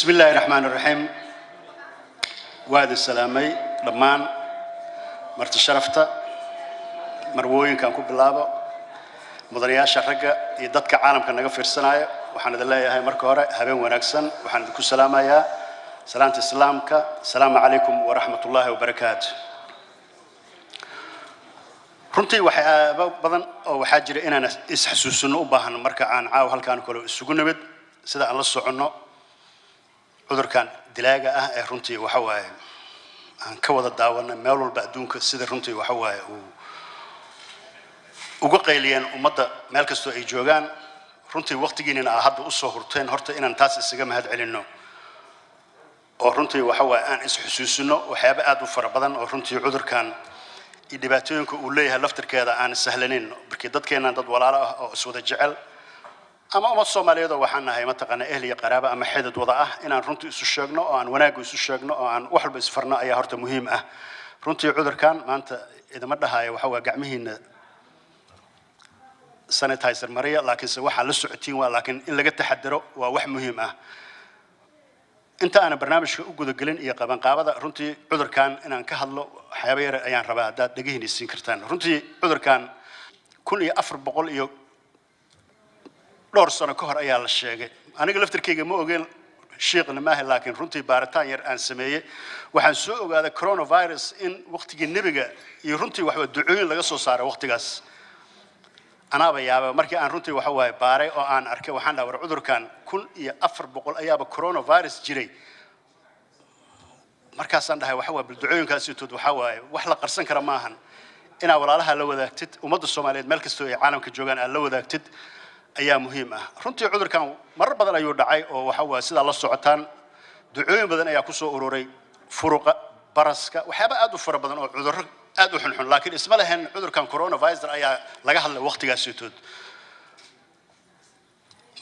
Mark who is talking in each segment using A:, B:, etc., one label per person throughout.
A: Bismi illaahi raxmaan raxiim. Waa idin salaamay dhammaan marti sharafta, marwooyinkan ku bilaabo, mudanayaasha ragga iyo dadka caalamka naga fiirsanaya. Waxaan idin leeyahay marka hore habeen wanaagsan. Waxaan idinku salaamayaa salaanta Islaamka: asalaamu calaykum waraxmat ullaahi wabarakaatu. Runtii waxyaabo badan oo waxaa jira inaan isxasuusino u baahan marka aan caawa halkaan kale isugu nimid. Sida aan la soconno, cudurkan dilaaga ah ee runtii waxa waaye aan ka wada daawanay meel walba adduunka, sida runtii waxa waaye uu uga qayliyeen ummadda meel kastoo ay joogaan, runtii waqtigiinina aa hadda usoo hurteen, horta inaan taas isaga mahad celinno oo runtii waxa waaye aan isxusuusino waxyaabo aad u fara badan oo runtii cudurkan iyo dhibaatooyinka uu leeyahay laftirkeeda aan sahlanin. Markii dadkeennan dad walaalo ah oo iswada jecel ama ummad Soomaaliyeed oo waxaan nahay mataqaanaa ehl iyo qaraaba ama xidid wada ah, inaan runtii isu sheegno oo aan wanaagga isu sheegno oo aan wax walba isfarno ayaa horta muhiim ah. Runtii cudurkan maanta idama dhahayo waxa waa gacmihiina sanitizer mariya, laakiinse waxaa la socotiin waa, laakiin in laga taxadaro waa wax muhiim ah. Inta aanan barnaamijka u gudagelin iyo qabanqaabada, runtii cudurkan inaan ka hadlo waxyaaba yar ayaan rabaa haddaad dhegihiina siin kartaan. Runtii cudurkan 1400 iyo dhowr sano ka hor ayaa la sheegay. Aniga laftirkayga ma ogeen, shiiqna maaha, laakiin runtii baaritaan yar aan sameeyey waxaan soo ogaaday coronavirus in waqtigii Nebiga iyo runtii waxba ducooyin laga soo saaray waqtigaas. Anaaba yaaba markii aan runtii waxa waaye baaray oo aan arkay. Waxaan dhaha, war cudurkan 1400 ayaaba coronavirus jiray. Markaasaan dhahay, waxa waaye bal ducooyinkaasitood waxa waaye wax la qarsan kara maahan. Inaa walaalaha la wadaagtid, ummadda Soomaaliyeed meel kastoo ay caalamka joogaan aad la wadaagtid ayaa muhiim ah. Runtii cudurkan marar badan ayuu dhacay oo waxa waaye sidaa la socotaan ducooyin badan ayaa kusoo ururay, furuqa, baraska, waxyaaba aad u fara badan oo cudurro aad u xunxun, laakiin isma lehen cudurkan coronavirus ayaa laga hadlay waqtigaasitood.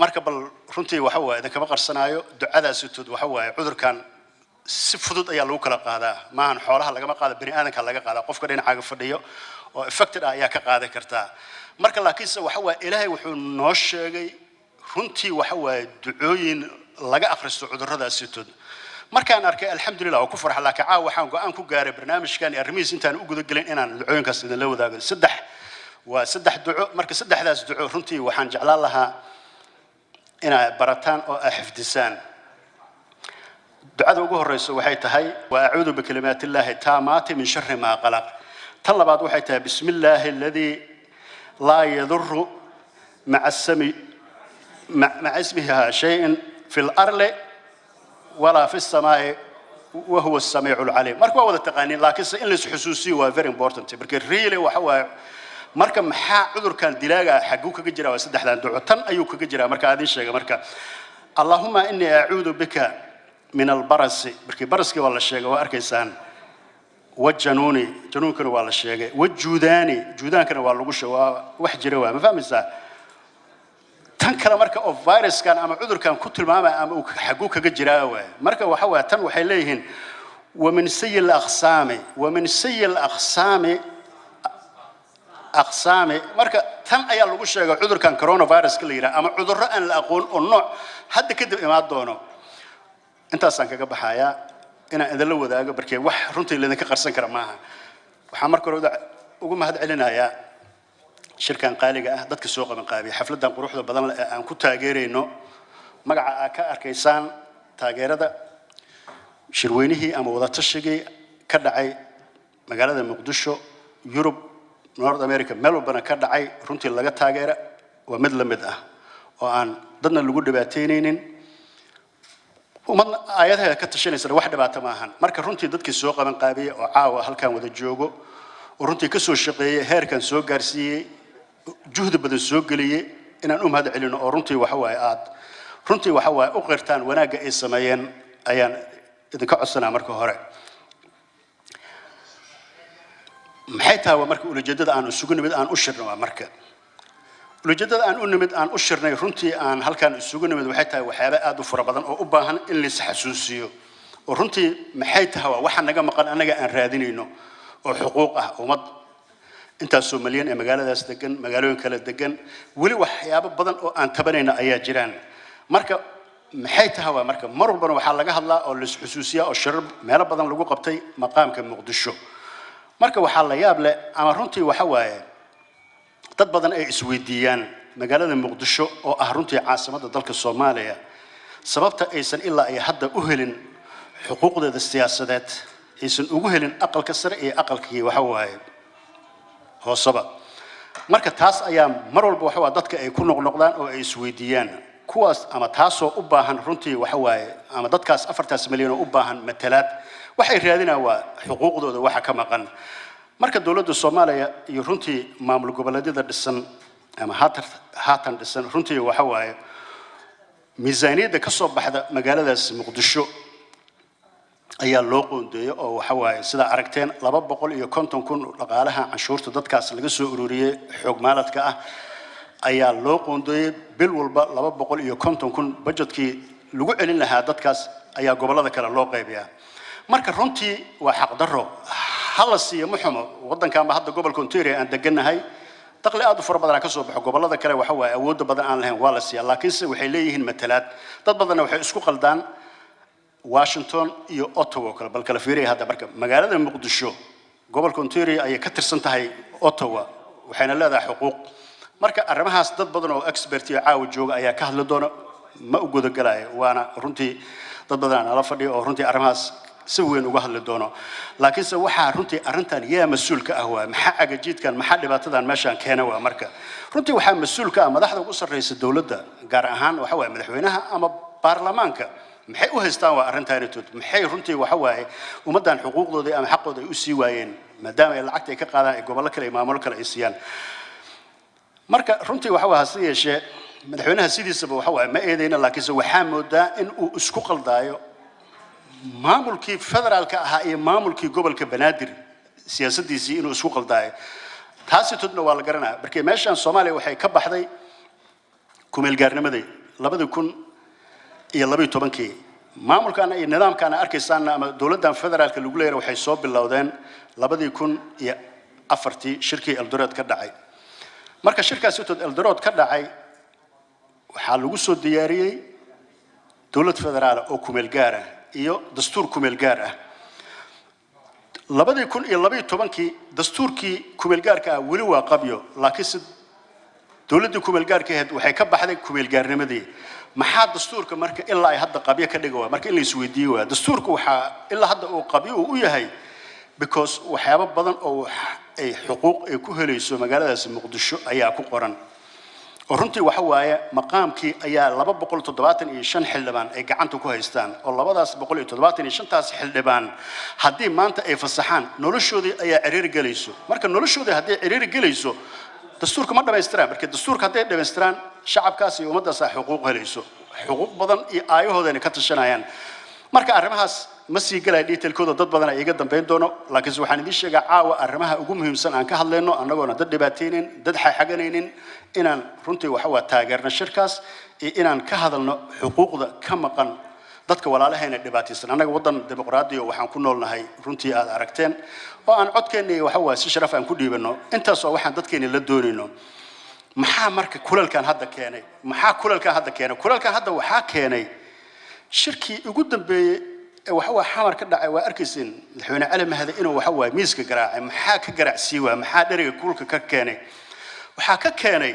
A: Marka bal runtii waxa waaye idinkama qarsanaayo ducadaasitood. Waxa waaye cudurkan si fudud ayaa lagu kala qaadaa, maahan xoolaha lagama qaado, bani aadanka laga qaadaa. Qofka dhinacaaga fadhiyo oo affected ah ayaa ka qaadan kartaa. Marka laakiinse waxa waaye Ilaahay wuxuu noo sheegay runtii waxa waaye ducooyin laga akhristo cudurradaasitood. Markaan arkay, alxamdulillah, waa ku farxa. Laakiin caawa waxaan go'aan ku gaaray barnaamijkan iyo arrimihiis intaan u guda gelin inaan ducooyinkaas idinla wadaago. Saddex waa saddex duco. Marka saddexdaas duco runtii waxaan jeclaan lahaa inaad barataan oo aad xifdisaan. Ducada ugu horeysa waxay tahay: wa acuudu bikalimaati illaahi taamaati min shari maa qalaq. Tan labaad waxay tahay: bismi illaahi aladii laa yaduru maca sami maca ismiha shayin fi larli walaa fi samaai wahuwa asamiicu alcaliim. Marka waa wada taqaaniin, laakiinse in la isxusuusiyo waa very important. Marka really waxa waaye, marka maxaa cudurkan dilaaga ah xagguu kaga jiraa? Waa saddexdan duco tan ayuu kaga jiraa. Marka aadin sheega, marka: allahuma inii acuudu bika min albarasi. Markii baraskii waa la sheegay, waa arkaysaan. Wajanuuni, januunkana waa la sheegay. Wajuudaani, juudaankana waa lagu sheegay, waa wax jira, waa ma fahmaysaa? Tan kale marka oo viruskan ama cudurkan ku tilmaamaya ama uu xagguu kaga jiraa waay. Marka waxa waaya tan waxay leeyihiin: wamin sayi alaqsaami, wamin sayi alaqsaami aqsaami. Marka tan ayaa lagu sheegay cudurkan coronaviruska la yidhaha ama cudurro aan la aqoon oo nooc hadda kadib imaan doono. Intaasaan kaga baxayaa inaan idinla wadaago markee wax runtii laydinka qarsan kara maaha. Waxaan marka hore ugu mahad celinayaa shirkan qaaliga ah dadka soo qaban qaabiya xafladan quruxda badan ee aan ku taageerayno magaca aad ka arkaysaan, taageerada shirweynihii ama wadatashigii ka dhacay magaalada Muqdisho, Yurub, North America, meel walbana ka dhacay. Runtii laga taageera waa mid la mid ah oo aan dadna lagu dhibaataynaynin, ummadna aayadaheeda ka tashanaysana wax dhibaato ma ahan. Marka runtii dadkii soo qaban qaabiyey oo caawa halkan wada joogo oo runtii ka soo shaqeeyey, heerkan soo gaarsiiyey, juhdi badan soo geliyey, inaan u mahad celino oo runtii waxa waaye aad runtii waxa waaye u qirtaan wanaagga ay sameeyeen ayaan idinka codsanaa. Marka hore maxay tahay? Waa marka ulajeedada aan isugu nimid, aan u shirnay. Waa marka ulajeedada aan u nimid, aan u shirnay, runtii aan halkan isugu nimid waxay tahay waxyaaba aad u fara badan oo u baahan in la isxasuusiyo. Oo runtii maxay tahay? Waa waxa naga maqan annaga aan raadinayno oo xuquuq ah. Ummad intaasoo malyan ee magaaladaas degan, magaalooyin kale degan, weli waxyaabo badan oo aan tabanayna ayaa jiraan. Marka Maxay tahay? Waa marka mar walbana waxaa laga hadlaa oo la isxusuusiyaa oo shirar meelo badan lagu qabtay maqaamka Muqdisho. Marka waxaa la yaab leh, ama runtii waxa waaye dad badan ay isweydiiyaan, magaalada Muqdisho oo ah runtii caasimadda dalka Soomaaliya, sababta aysan ilaa ay hadda u helin xuquuqdeeda siyaasadeed, aysan ugu helin aqalka sare iyo aqalkii waxa waaye hooseba. Marka taas ayaa mar walba waxa waa dadka ay ku noqnoqdaan oo ay isweydiiyaan kuwaas, ama taasoo u baahan runtii waxa waaye, ama dadkaas 4-taas milyan oo u baahan matalaad, waxay raadinayaan waa xuquuqdooda waxa ka maqan. Marka dowladda Soomaaliya iyo runtii maamul goboleedyada dhisan ama haatan dhisan, runtii waxa waaye miisaaniyadda ka soo baxda magaaladaas Muqdisho ayaa loo qoondeeyey, oo waxa waaye sidaa aragteen 250,000 dhaqaalaha canshuurta dadkaas laga soo ururiyey xoog maaladka ah ayaa loo qoondeeyey. Bil walba 250,000 budgetkii lagu celin lahaa dadkaas ayaa gobollada kale loo qaybiyaa. Marka runtii waa xaqdarro. Ha la siiyo, ma xumo. Waddankanba hadda gobolka Ontario aan degannahay dakhli aad u fara badan ka soo baxo. Gobollada kale waxa waaye awoodda badan aan lahayn waa la siiyaa, laakiinse waxay leeyihiin matalaad. Dad badanna waxay isku qaldaan Washington iyo Ottawa oo kale. Bal kala fiiriya hadda. Marka magaalada Muqdisho gobolka Ontario ayay ka tirsan tahay Ottawa, waxayna leedahay xuquuq. Marka arrimahaas dad badan oo expert iyo caawa jooga ayaa ka hadli doona, ma u gudagalaayo. Waana runtii dad badan nala fadhiyo oo runtii arrimahaas si weyn uga hadli doono. Laakiinse waxaa runtii arrintan yaa mas-uul ka ah? Waa maxaa cagajiidkan, maxaa dhibaatadan meeshaan keena? Waa marka runtii waxaa mas-uul ka ah madaxda ugu sarreysa dowladda, gaar ahaan waxa waaye madaxweynaha ama baarlamaanka. Maxay u haystaan waa arrintaanitood? Maxay runtii waxa waaye ummaddan xuquuqdooda ama xaqooda ay u sii waayeen, maadaama ay lacagta ay ka qaadaan ay gobollo kale iyo maamulo kale ay siiyaan? Marka runtii waxa waa, hase yeeshee madaxweynaha sidiisaba waxa waaye ma eedeyna, laakiinse waxaa moodaa in uu isku qaldaayo maamulkii federaalka ahaa iyo maamulkii gobolka Banaadir, siyaasaddiisii inuu isku qaldaayo. Taasi tudna waa la garanaya. Markii meeshan Soomaaliya waxay ka baxday kumeelgaarnimadii 2012-kii, maamulkaana iyo nidaamkaana arkaysaana ama dowladdan federaalka lagu leeyahay waxay soo bilowdeen 2004-tii shirkii Eldoret ka dhacay. Marka shirkaasi tood Eldoret ka dhacay waxaa lagu soo diyaariyey dowlad federaal oo kumeel gaar ah iyo dastuur kumeel gaar ah. 2012-kii dastuurkii kumeel gaarka ah weli waa qabyo, laakiinse dowladdii kumeel gaarka ahayd waxay ka baxday kumeel gaarnimadii. Maxaa dastuurka marka ilaa ay hadda qabyo ka dhiga? Waa marka in la isweydiiyo. Waa dastuurka waxaa ilaa hadda uu qabyo uu u yahay because waxyaabo badan oo ay xuquuq ay ku helayso magaaladaasi Muqdisho ayaa ku qoran, oo runtii waxa waaye maqaamkii ayaa 275 xildhibaan ay gacanta ku haystaan, oo labadaas 175-taas xildhibaan haddii maanta ay fasaxaan noloshoodii ayaa ciriiri gelayso. Marka noloshoodii haddii ciriiri gelayso, dastuurka ma dhamaystiraan. Marka dastuurka hadday dhamaystiraan, shacabkaas iyo ummaddaas ay xuquuq helayso, xuquuq badan iyo aayahoodayna ka tashanayaan. Marka arrimahaas ma sii gelaya detailkooda, dad badan ay iga dambayn doono, laakiinse waxaan idiin sheegaa caawa arrimaha ugu muhiimsan aan ka hadlayno, annagoona dad dhibaataynin, dad xaxaganaynin, inaan runtii waxa waa taageerno shirkaas iyo inaan ka hadalno xuquuqda ka maqan dadka walaalahayna dhibaataysan. Annaga waddan dimuqraadi oo waxaan ku noolnahay runtii aad aragteen oo aan codkeenna iyo waxa waa si sharaf aan ku dhiibanno. Intaas oo waxaan dadkeena la doonayno. Maxaa marka kulalkan hadda keenay? Maxaa kulalkan hadda keenay? Kulalkan hadda waxaa keenay shirkii ugu dambeeyey ee waxa waa Xamar ka dhacay. Waa arkayseen madaxweyne Cali Mahdi inuu waxa waa miiska garaacay. Maxaa ka garacsii waa? Maxaa dheriga kulka ka keenay? Waxaa ka keenay,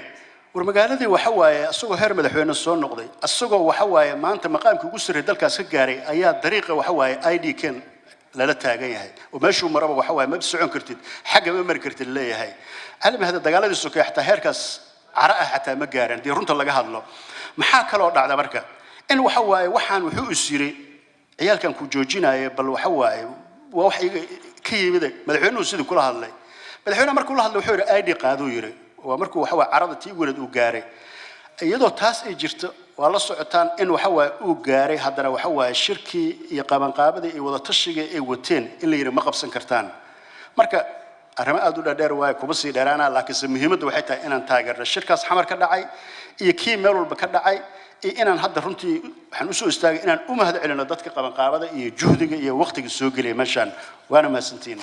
A: war magaaladii waxa waaye asagoo heer madaxweyne soo noqday, asagoo waxa waaye maanta maqaamkii ugu sarreeyay dalkaas ka gaaray, ayaa dariiqa waxa waaye ID ken lala taagan yahay, oo meeshuu maraba waxa waaye ma socon kartid, xagga ma mari kartid leeyahay. Cali Mahdi dagaaladii sokeeye xataa heerkaas cara ah xataa ma gaaran dee runta laga hadlo. Maxaa kaloo dhacda marka? In waxa waaye waxaan wuxuu is yiri ciyaalkan ku joojinaya, bal waxa waaye waa wax iga ka yimid. Madaxweynuhu sidii kula hadlay, madaxweynaha markuu la hadlay wuxuu yidhi ID qaaduu yidhi. Waa markuu waxa waaye carada tii weleed uu gaaray. Iyadoo taas ay jirto, waa la socotaan in waxa waaye uu gaaray haddana waxa waaye shirkii iyo qabanqaabadii iyo wadatashiga ay wateen in la yidhi ma qabsan kartaan. Marka arrimo aad u dhaadheer waaye, kuma sii dheeraana, laakiinse muhiimadda waxay tahay inaan taageerno shirkaas Xamar ka dhacay iyo kii meel walba ka dhacay, iyo inaan hadda runtii waxaan usoo istaagay inaan u mahad celino dadka qabanqaabada iyo juhdiga iyo waqtiga soo geliya meeshaan. Waana mahadsantihiin.